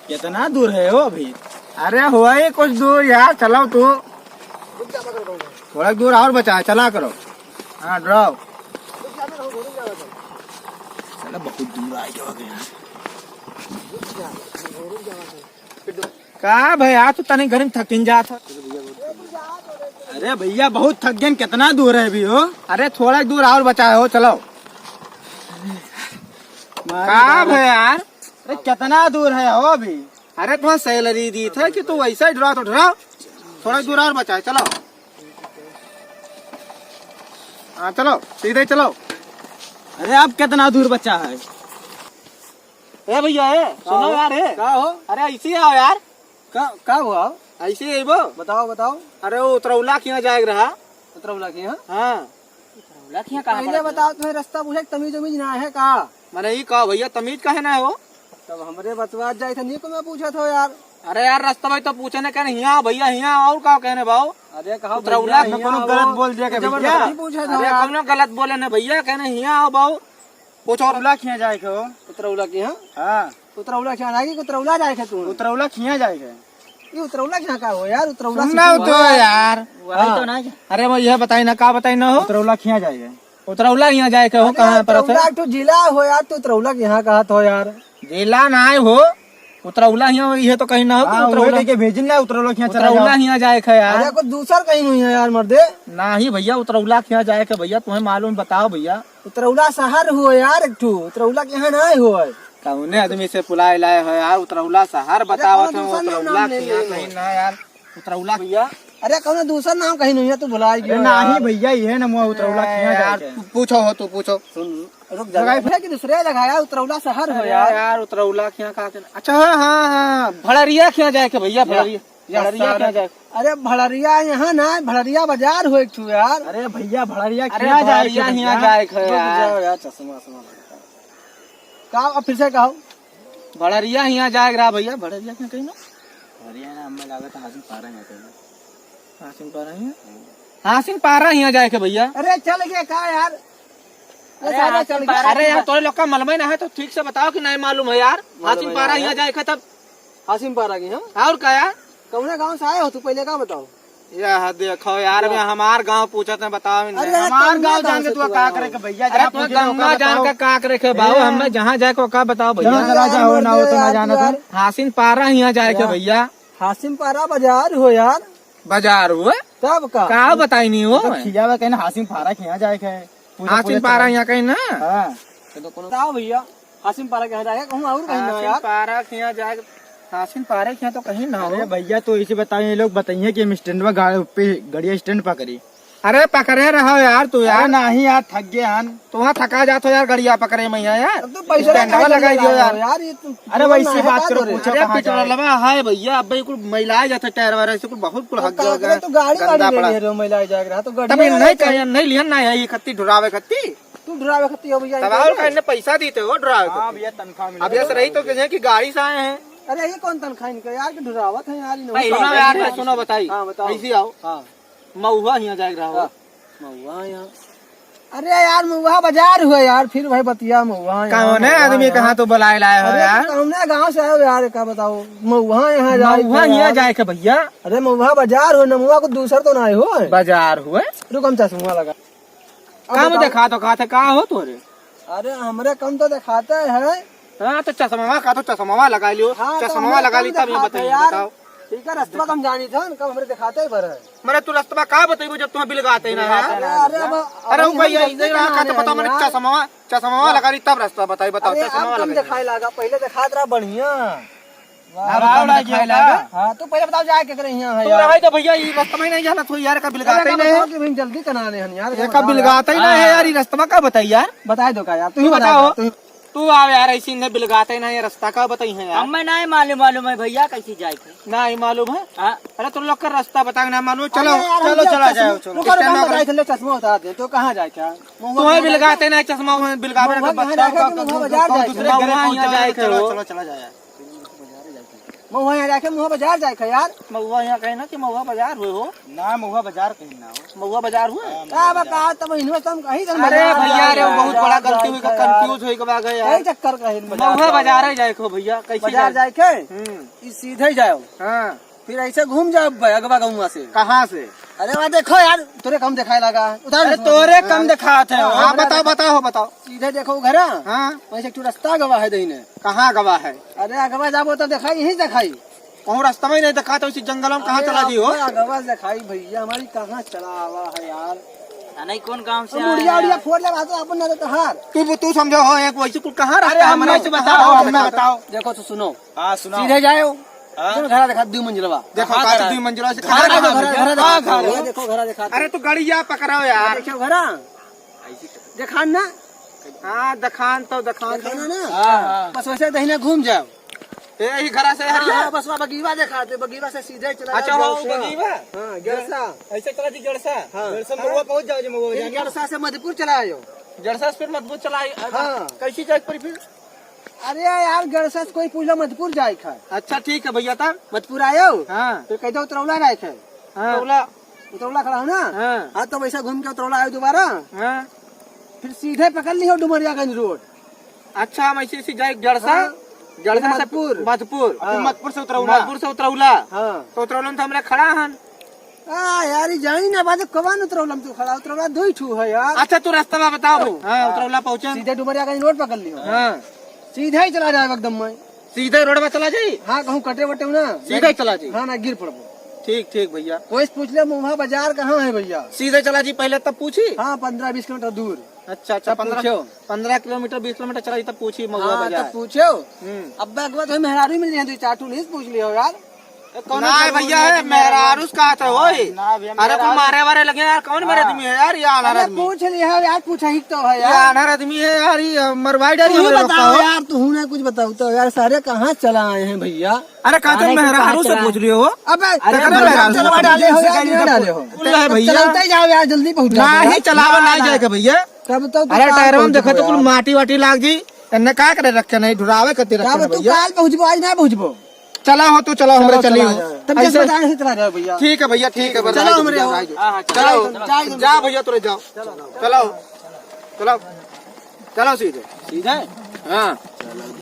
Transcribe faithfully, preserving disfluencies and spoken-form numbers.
कितना दूर है हो अभी? अरे होई कुछ दूर यार, चलाओ तू। थोड़ा दूर और बचा है, चला करो। हाँ, ड्राओ। साला बहुत दूर आ गया हो गया। का भैया, तू तनी घरी में थकिन जात हो। अरे भैया, बहुत थक गए, कितना दूर है अभी हो? अरे थोड़ा दूर और बचा है हो, चलो। का भैया यार? अरे कितना दूर है हो अभी? अरे तुम्हें सैलरी दी थे कि तू वैसे ही ड्रा तो ड्रा, थोड़ा दूर और बचा है, चलो। हाँ चलो, सीधे चलो। अरे अब कितना दूर बचा है? ए भैया, ए, का सुनो हो? यार, ए। का हो? अरे, ऐसे ही आओ यार। का, का हुआ? ऐसे ही अइबो? बताओ, बताओ। अरे, वो उतरौला के यहाँ जाए के रहा। उतरौला के यहाँ? हाँ। उतरौला के यहाँ कहाँ पहिले पड़त है? बताओ, तुम्हें रास्ता पूछे, तमीज उमीज ना है का? मने ई का भैया, तमीज काहे ना हो? तब हमरे बतवा जाए थे, नहीं को मैं पूछत हो यार। अरे यार, रास्ता भाई तो पूछे ना, कहने हियाँ भैया, हियाँ और का कहने भाव? अरे, कहा उतरौला भैया, में हियाँ कोनो वो गलत बोल दिया के जबरदस्ती भैया? पूछत हो अरे, यार। कोनो गलत बोले ना भैया, कहने हियाँ आओ भाव। पूछो। उतरौला खिया जाए के हो। उतरौला के यहाँ? हाँ। उतरौला खिया जाए के, उतरौला जाए के तू? उतरौला खिया जाए के। ये उतरौला खिया का हो यार? उतरौला सुनना सिटी तो हो। यार। वही तो हाँ। ना है। अरे वो यह बताई ना, का बताई ना हो? उतरौला खिया जाए के। उतरौला यहाँ जाए के हो, अरे कहाँ पर उतरौला थे? एक ठो जिला हो यार, तू उतरौला के यहाँ कहा तो यार? जिला ना आए हो, उतरौला यहाँ ये तो कहीं ना हो कि हाँ, उतरौला। उहे कह के भेजिन ना, उतरौला के यहाँ चला उतरौला जाओ। यहाँ जाए के यार। अरे कुछ दूसर कहीं नहीं है यार मर्दे। नाही भैया, उतरौला के यहाँ जाए के भैया, तुम्हें मालूम बताओ भैया। उतरौला शहर हो यार एक ठो, उतरौला के यहाँ ना हो। कौने आदमी से पुलाए लाए हो यार, उतरौला शहर अरे बतावत कौनो हो, दूसर नाम उतरौला नाम ले के यहाँ ले। कहीं ना यार, उतरौला भैया। अरे कौनो दूसर नाम कहीं नहीं है, तू भुला अरे गया नाही यार। भैया, ये ना मुआ उतरौला के यहाँ यार, जाए के। तू पूछो हो, तू पूछो। सुन, रुक जा। लगाई भैया कि दूसरे लगाया, उतरौला शहर हो अरे यार। यार, उतरौला के यहाँ का के-, अच्छा, हाँ, हाँ, हाँ, भड़रिया के यहाँ जाए के भैया, या, भड़रिया, या भड़रिया के यहाँ सारा जाए। अरे भड़रिया यहाँ ना, भड़रिया बाजार हो एक ठो यार। अरे भैया, भड़रिया अरे के यहाँ जाए भड़रिया के यहाँ भैया। जाए के रुक यार। जाओ यार, चश्मा, चश्मा लगा। का, अब फिर से कहो। भड़रिया यहाँ जाए के रहा भैया, भड़रिया के कहीं ना। भड़रिया ना, हमें लागत है हासिम पारा यहाँ कहीं ना। हासिम पारा यहाँ? हासिम पारा यहाँ जाए के भैया। अरे चल गया का यार? ये अरे साला हासिम चल गया। पारा अरे यार, तोरे लोग का मालूम ही ना है तो ठीक से बताओ कि नहीं मालूम है यार। मालूम हासिम है पारा यार। यहाँ जाए के तब। हासिम पारा की, हाँ? और का यार? कौने गाँव से आए हो तू, पहले का बताओ? यह देखो यार, अबे हमार गाँव पूछत है, बताओ इन्हें। अरे यार, हमार कौने गाँव गाँव जान के से तू तू का आए करे हो? के भैया, अरे जहाँ तू पूछे गंगा ओका जान बताओ। के का करे के बाबू, हाँ। हमें जहाँ जाए के ओका बताओ भैया। चलो, चला जाओ, ना हो तो ना यार, जाना यार। था। हासिम पारा यहाँ जाए के हाँ। भैया। हासिम पारा बाजार हो यार। बाजार हुआ? तब का? का बताई नहीं हो? तो खियावा कहीं ना, हासिम पारा के यहाँ जाए के। पूछे, हासिम पूछे पारा चला। यहाँ कहीं ना? हाँ। बताओ भैया, हासिम पारा के यहाँ जाए के, कहूँ और कहीं ना हासिम यार। पारा के यहाँ जाए, हासिम पारा के यहाँ तो कहीं ना हो। अरे भैया, तो इसे बताओ, ये लोग बताइए कि हम स्टैंड पर गा-, पे गड़िया स्टैंड पर करी। अरे पकड़े रहो यार तू यार। अरे नाही यार, थक गए हन। तो वहाँ थका जात हो यार, गड़िया पकड़े में यहाँ यार। अब तो पैसा स्टैंड पर लगाई दियो यार। यार, ये तो अरे वैसी बात करो, पूछो अरे कहाँ जाए। पेट्रोलवा है भैया, अब भाई कुल मैला जाता है टायर वायर, ऐसे कुल बहुत कुल तो हक का गया करे, तो गाड़ी गंदा वाड़ी ले पड़ा। ले रहे हो, मैला जाए रहा तो गड़िया तब ये वाला नहीं तो चाहिए, नहीं लिया ना है, ये खत्ती ढुरावे खत्ती। तू ढुरावे खत्ती हो भैया, तब ये और कहीं का इन्हें पैसा दीते हो ढुरावे हाँ खत्ती। भैया, तनख्वाह मिला अब ये रही तो कहे कि गाड़ी से आए हैं। अरे ये कौन तनख्वाह इनका यार, कि ढुरावत है यार, इन्होंने भाई, सुनो यार, सुनो बताई। हाँ, बताओ। ऐसे आओ। हाँ। महुआ हियाँ जाए रहा हो। हाँ, महुआ यहाँ। अरे यार, महुआ बाजार हुआ यार, फिर भाई बतिया महुआ यहाँ, कौने महुआ आदमी यहाँ। कहाँ तो बुलाए लाए हो अरे यार? तो कौने गाँव से आए हो यार, का बताओ? महुआ यहाँ जाए महुआ के हियाँ यार। जाए के भैया। अरे महुआ बाजार हो, नमुआ को दूसर तो ना हो। बाजार हुए? रुक, हम चश्मा लगा। अब काम बताओ। देखा तो कहा थे, का हो तोरे? अरे हमरे कम तो दिखाते हैं। हाँ, तो चश्मा का तो चश्मा लगा लियो। हाँ, तो चश्मा हमरे लगा कम ली तब ये दिखाते बताइए, यार। बताओ। ठीक है, रास्ता तो हम जानी था, कम हमरे दिखाते ही भर है। मरे तू रास्ता का बताइबो जब तुम्हें बिलगाते ही ना है? अरे, अरे, अब, अरे, अब वो भाई हम ऐसे जल्दी रहा, कहाँ का तो नहीं बताओ, आए मरे यार। चश्मा, चश्मा हाँ। लगा ली तब रास्ता बताई, बताओ, अरे, चश्मा अब लगा तुम ली। दिखाए लागा, पहले दिखात रहा बढ़िया। अब राव तुम लागे दिखाए का? लागा। हाँ, तू पहले बताओ जाए केकरे यहाँ है तू यार। रहे तो भैया, ये रास्ता में नहीं जाना, तू यार का अरे, बिलगाते ही का नहीं बताओ है। कि भाई जल्दी कना आने हन यार, ये का का बताओ यार। बिलगाते ही नहीं है यार, ये रास्ता का बताइए यार। बताए दो का यार, तू ही तू बताओ। बताओ, तू तू आओ यार, ऐसे इन्हें बिलगाते ना, ये रास्ता का बताई है यार। हमें नहीं मालूम, मालूम है भैया, कैसे जाए थे। नहीं मालूम है? हाँ। अरे तुम लोग का रास्ता बताए ना मालूम, चलो, अरे यार, चलो, हम चला चश्मा, जाओ, चलो। रुको, रुको, हम स्टैंड पर बताए थे, ले चश्मा उतार दे, तो कहाँ जाए क्या? महुआ तुम्हें कहाँ बिलगाते जाए? नहीं, चश्मा उहें बिलगावे महुआ ना, कहाँ बच्चा जाए का, का, महुआ का, बाजार का, जाए दूसरे का? घरे महुआ पहुंचा यहाँ जाए दे, चलो, करो। चलो, चला जाए यार। महुआ यहाँ जाके महुआ बाजार जाए खे यार। महुआ यहाँ कहे ना कि महुआ बाजार हुए हो। ना, महुआ बाजार कहीं ना हो। महुआ बाजार हुए? हाँ, का महुआ बा, बाजार। का तब इन्हों से हम कहीं से अरे महुआ भैया, बाजार अरे वो बहुत बड़ा जाए, गलती हुई, जाए, confuse होई के बा गए यार। कई चक्कर कहीं महुआ बाजार बाजार जाए। ही जाए खो भैया, कैसे बाजार जाए? जाए के? हम्म। ई सीधे जाओ। हाँ। फिर ऐसे घूम जाओ बे, अगवा गौवा से। कहाँ से? अरे वहाँ देखो यार, तोरे कम दिखाए लगा। उतार अरे दे। तोरे कम दिखात है। हाँ, हाँ, बताओ, बताओ, बताओ। सीधे देखो घरा। हाँ। वैसे एक ठो रास्ता गवा है दहीने। कहाँ गवा है? अरे अगवा जाबो तो दिखाई, यहीं दिखाई। कहूँ रास्ता में नहीं दिखात, उसी जंगल में कहाँ अरे चला दी हो? अगवा दिखाई भैया, हमारी कहाँ चला आवा है यार। आ, नहीं, कौन गांव से ओ, आया मुड़िया है? उड़िया फोड़ ले, बात अपन ना तो हार। तू, तू समझो हो, एक वैसे कुल कहाँ अरे रास्ता है, हम हमारे नहीं से समझो, बताओ, हाँ, हमें बताओ। बताओ। देखो तो सुनो। हाँ, सुनाओ। सीधे जाओ। हाँ? तुम घरा देखा, दो मंजिलवा। देखो, हाँ, काका, घरा। दो मंजिलवा से घर कहाँ देखो, देखा? घर, घर हाँ, देखा। घर। ये देखो, घरा देखा। अरे, तू गड़िया पकड़ाओ यार। देखो, घरा। देखान ना? हाँ, देखान तो देखान। देखान ना? हाँ, हाँ। बस वैसे दहिने घूम जाओ। ए, यही घरा से हाँ, हरिया? हाँ, बस वहाँ बगीवा देखाते, बगीवा से सीधे चला अच्छा, जाओ, हो, जड़सा। बगीवा? हाँ, जड़सा। ऐसे चला जी, जड़सा। हाँ। जड़सा हाँ। महुआ पहुँच जाओ जी, महुआ फिर जाने। जड़सा से मधुपुर चला आयो। जड़सा से फिर मधुपुर चला आई। हाँ। कैसी जाए पड़ी फिर? अरे यार, गड़सा से कोई पूछला मधुपुर जाए खा। अच्छा, ठीक है भैया, तब? मधुपुर आयो? हाँ। तो कह दो उतरौला रहे थे। हाँ। उतरौला। उतरौला खड़ा हो ना? हाँ। हाँ, तो वैसे घूम के उतरौला आयो दोबारा। हाँ। फिर सीधे पकड़ लियो डुमरियागंज रोड। अच्छा, हम ऐसे, ऐसे जाए जड़सा, हाँ। जड़सा से मधुपुर। मधुपुर। हाँ। मधुपुर से उतरौला। मधुपुर से उतरौला। हाँ। तो उतरौला में तो हमरा खड़ा हन। आ, यार, ई जानी ना बात, कवन उतरौला में तू खड़ा, उतरौला दो ही ठू है, यार। अच्छा, तू रास्ता बा बताओ। हाँ, हाँ। उतरौला पहुँचन। सीधे डुमरियागंज रोड पकड़ लियो। हाँ। सीधा ही चला जाए एकदम में। सीधे रोड में चला जाई? हाँ, कहूँ कटे वटे ना। सीधा ही चला जाई? हाँ, ना गिर पड़बो। ठीक, ठीक भैया। कोई से पूछ ले, महुआ बाजार कहाँ है भैया? सीधे चला जी, पहले तब पूछी। हाँ, पन्द्रह बीस किलोमीटर दूर। अच्छा, अच्छा, तब पन्द्रह, पूछो। पन्द्रह किलोमीटर, बीस किलोमीटर चला जी, तब पूछी महुआ हाँ, बाजार। तब पूछो। हम्म। अब एक बार तो मेहरारू मिल जाए, दो चार ठू नहीं पूछ लियो यार। कौन ना मेहरारू भैया, है, मेहरारू से कहा था, ओए। ना भैया, अरे, कोई मेहरारू मारे वारे लगे यार, कौन मेरे हाँ। आदमी है यार, ये आन्हर अरे, आदमी। पूछ लिया यार, पूछा ही तो है ये यार। आन्हर आदमी है यार, ये मरवाई डाली तू ही हमरे लोग का बताओ हो। यार, तू ना कुछ बताओ तो यार, सारे कहाँ चला आए हैं भैया? अरे, कहाँ अरे, तुम मेहरारू से पूछ रहे हो? अबे, अरे, अरे, मेहरारू से चलवा डाले हो यार, नहीं डाले हो। बोल रहे भैया। चलते जाओ यार, जल्दी पहुँच जाओ ना यार। ही चलावा ना, ना, ना। जाएगा भैया। तब तो तू अरे, काल टायरवा में पहुँचबो देखो तो कुल यार। माटी वाटी लाग जी। एन्ने का करे रखे नहीं, ढुरावे खातिर रखे तब ना तू भैया। काल पहुँचबो, आज ना पहुँचबो। चला हो, तू चला, चलो, हमरे चली चला हो। जाओ। तब ऐसे जैसे बताए, ऐसे चला जाओ भैया। ठीक है भैया, ठीक है, चलो बताए हमरे दो, हो। बताए दो। हाँ, हाँ, चलो, चलो। जाए दो। जा भैया, तोरे जाओ। चलो। चलो, चलो, चलो सीधे। सीधे? हाँ।